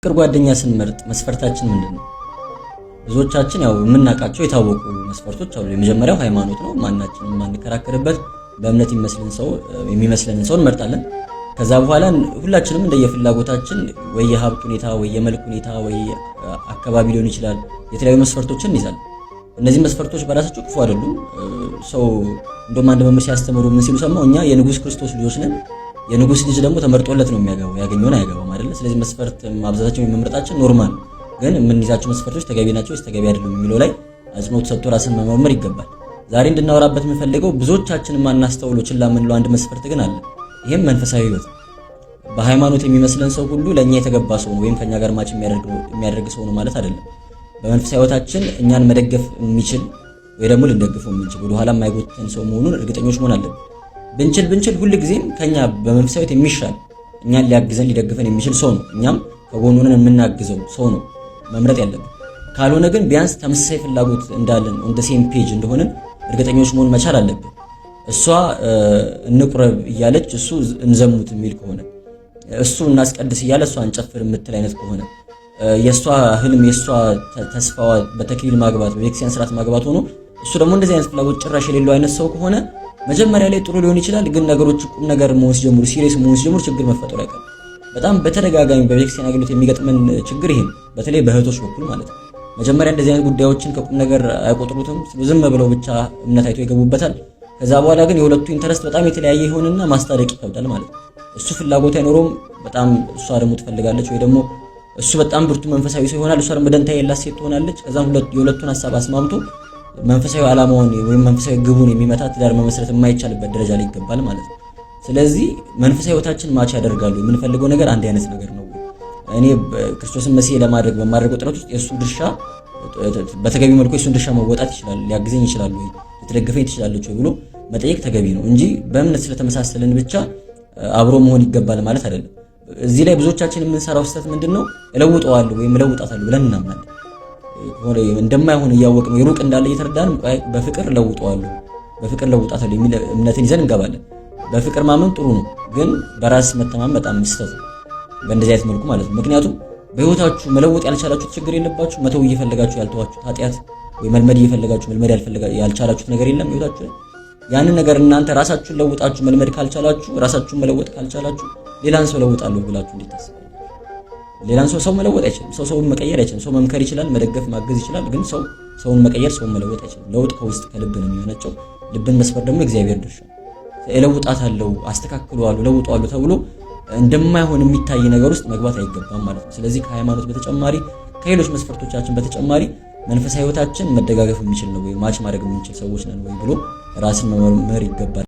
ፍቅር ጓደኛ ስንመርጥ መስፈርታችን ምንድን ነው? ብዙዎቻችን ያው የምናውቃቸው የታወቁ መስፈርቶች አሉ። የመጀመሪያው ሃይማኖት ነው። ማናችንም የማንከራከርበት በእምነት የሚመስለንን ሰው እንመርጣለን። ከዛ በኋላ ሁላችንም እንደየፍላጎታችን ወይ የሀብት ሁኔታ ወይ የመልክ ሁኔታ ወይ አካባቢ ሊሆን ይችላል፣ የተለያዩ መስፈርቶችን እንይዛለን። እነዚህ መስፈርቶች በራሳቸው ክፉ አይደሉም። ሰው እንደውም አንድ መምህር ሲያስተምሩ ምን ሲሉ ሰማሁ፣ እኛ የንጉሥ ክርስቶስ ልጆች ነን፣ የንጉሥ ልጅ ደግሞ ተመርጦለት ነው የሚያገባው፣ ያገኘውን አያገባም አይደለ? ስለዚህ መስፈርት ማብዛታችን ወይም መምረጣችን normal፣ ግን የምንይዛቸው መስፈርቶች ተገቢ ናቸው ወይስ ተገቢ አይደሉም የሚለው ላይ አጽንኦት ሰጥቶ ራስን መመርመር ይገባል። ዛሬ እንድናወራበት የምፈልገው ብዙዎቻችን የማናስተውለው ችላ የምንለው አንድ መስፈርት ግን አለ። ይህም መንፈሳዊ ሕይወት። በሃይማኖት የሚመስለን ሰው ሁሉ ለእኛ የተገባ ሰው ነው ወይም ከኛ ጋር match የሚያደርግ ሰው ነው ማለት አይደለም። በመንፈሳዊ ሕይወታችን እኛን መደገፍ የሚችል ወይ ደግሞ ልንደግፈው የምንችል፣ ወደኋላ የማይጎትተን ሰው መሆኑን እርግጠኞች መሆን አለብን። ብንችል ብንችል ሁልጊዜም ከኛ በመንፈሳዊ ሕይወት የሚሻል፣ እኛን ሊያግዘን ሊደግፈን የሚችል ሰው ነው። እኛም ከጎኑ ሆነን የምናግዘው ሰው ነው መምረጥ ያለብን። ካልሆነ ግን ቢያንስ ተመሳሳይ ፍላጎት እንዳለን፣ on the same page እንደሆንን እርግጠኞች መሆን መቻል አለብን። እሷ እንቁረብ እያለች እሱ እንዘሙት የሚል ከሆነ፣ እሱ እናስቀድስ እያለ እሷ እንጨፍር የምትል አይነት ከሆነ፣ የእሷ ህልም የእሷ ተስፋዋ በተክሊል ማግባት፣ በቤተክርስቲያን ስርዓት ማግባት ሆኖ እሱ ደግሞ እንደዚህ አይነት ፍላጎት ጭራሽ የሌለው አይነት ሰው ከሆነ መጀመሪያ ላይ ጥሩ ሊሆን ይችላል፣ ግን ነገሮች ቁም ነገር መሆን ሲጀምሩ፣ serious መሆን ሲጀምሩ ችግር መፈጠሩ አይቀርም። በጣም በተደጋጋሚ በቤተክርስቲያን አገልግሎት የሚገጥመን ችግር ይሄ ነው። በተለይ በእህቶች በኩል ማለት ነው። መጀመሪያ እንደዚህ አይነት ጉዳዮችን ከቁም ነገር አይቆጥሩትም። ዝም ብለው ብቻ እምነት አይቶ ይገቡበታል። ከዛ በኋላ ግን የሁለቱ interest በጣም የተለያየ ይሆንና ማስታረቅ ይከብዳል ማለት ነው። እሱ ፍላጎት አይኖረውም፣ በጣም እሷ ደግሞ ትፈልጋለች፣ ወይ ደግሞ እሱ በጣም ብርቱ መንፈሳዊ ሰው ይሆናል፣ እሷ ደግሞ ደንታ የላት ሴት ትሆናለች። ከዛም የሁለቱን ሀሳብ አስማምቶ መንፈሳዊ ዓላማውን ወይም መንፈሳዊ ግቡን የሚመታ ትዳር መመስረት የማይቻልበት ደረጃ ላይ ይገባል ማለት ነው። ስለዚህ መንፈሳዊ ህይወታችን match ያደርጋሉ። የምንፈልገው ነገር አንድ አይነት ነገር ነው። እኔ ክርስቶስን መሲህ ለማድረግ በማድረገው ጥረት ውስጥ የእሱ ድርሻ በተገቢ መልኩ የእሱን ድርሻ መወጣት ይችላል፣ ሊያግዘኝ ይችላል ወይ፣ ልትደግፈኝ ትችላለች ወይ ብሎ መጠየቅ ተገቢ ነው እንጂ በእምነት ስለተመሳሰልን ብቻ አብሮ መሆን ይገባል ማለት አይደለም። እዚህ ላይ ብዙዎቻችን የምንሰራው ስህተት ምንድን ነው? እለውጠዋለሁ ወይም እለውጣታለሁ ብለን እናምናለን። እንደማይሆን እያወቅን ነው፣ ሩቅ እንዳለ እየተረዳን በፍቅር እለውጠዋለሁ፣ በፍቅር እለውጣታለሁ የሚል እምነትን ይዘን እንገባለን። በፍቅር ማመን ጥሩ ነው፣ ግን በራስ መተማመን በጣም ስህተት ነው። በእንደዚህ አይነት መልኩ ማለት ነው። ምክንያቱም በህይወታችሁ መለወጥ ያልቻላችሁት ችግር የለባችሁ፣ መተው እየፈለጋችሁ ያልተዋችሁት ኃጢአት ወይ መልመድ እየፈለጋችሁ መልመድ ያልቻላችሁት ነገር የለም ህይወታችሁ ላይ። ያንን ነገር እናንተ ራሳችሁን ለውጣችሁ መልመድ ካልቻላችሁ፣ ራሳችሁን መለወጥ ካልቻላችሁ ሌላን ሰው ለውጣለሁ ብላችሁ እንዴት ታስባላችሁ? ሌላን ሰው ሰው መለወጥ አይችልም። ሰው ሰውን መቀየር አይችልም። ሰው መምከር ይችላል፣ መደገፍ ማገዝ ይችላል። ግን ሰው ሰውን መቀየር፣ ሰውን መለወጥ አይችልም። ለውጥ ከውስጥ ከልብ ነው የሚመነጨው። ልብን መስበር ደግሞ እግዚአብሔር ድርሻ። እለውጣታለሁ፣ አስተካክለዋለሁ፣ ለውጠዋለሁ ተብሎ እንደማይሆን የሚታይ ነገር ውስጥ መግባት አይገባም ማለት ነው። ስለዚህ ከሃይማኖት በተጨማሪ፣ ከሌሎች መስፈርቶቻችን በተጨማሪ መንፈሳዊ ህይወታችን መደጋገፍ የሚችል ነው ወይ፣ match ማድረግ የምንችል ሰዎች ነን ወይ ብሎ ራስን መመርመር ይገባል።